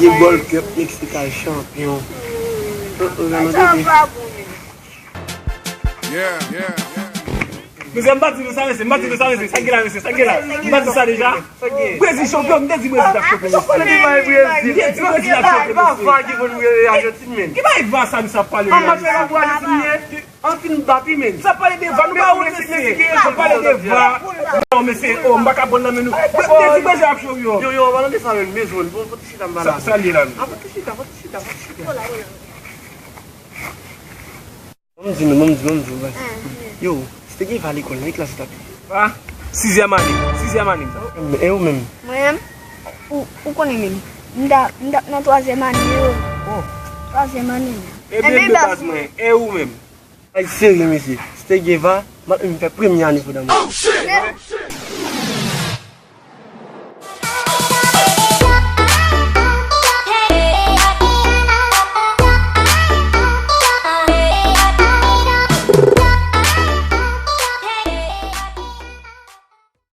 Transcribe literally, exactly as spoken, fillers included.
Ye Gold Cup Mexica chanpyon. Oh, oh, Ronaldo. Yeah, yeah, yeah. Mesye, m pa di nou sa, mesye, m pa di nou sa, mesye. Sa k gen la, mesye, sa k gen la. M pa di sa deja. Brezil chanpyon, m te di Brezil t ap chanpyon, mesye. M te di Brezil t ap chanpyon, mesye. Ki bagay va sa misye ap pale la? Anfin Mbappé, men. Sa pale de va, nou pa wont, mesye. Sa pale de va. Non, mesye, oh, m pa ka pran nan men nou. Mwen te di Brezil ap chanpyon. Yo, yo, an palan de sa menm, mezon, bon, bon, ti chita m pa la. Sa, sa l ye la, menm. Ah, bon, ti chita, bon, ti chita, bon, ti chita. Bon, m di nou, bon, m di, bon, m di, bon. Yo, si te gen va lekòl nan, ki klas ou t ap ye? Ah, sizyèm ane, sizyèm ane, m sa. E ou menm? Mwen menm? Ou, ou konnen menm. M t ap, m t ap nan twazyèm ane yo. Oh. Twazyèm ane yo. Ebyen, baz mwen, e ou menm? Ay, serye, mesye. Si te gen va, m ap menm fè premye ane pandan mwen.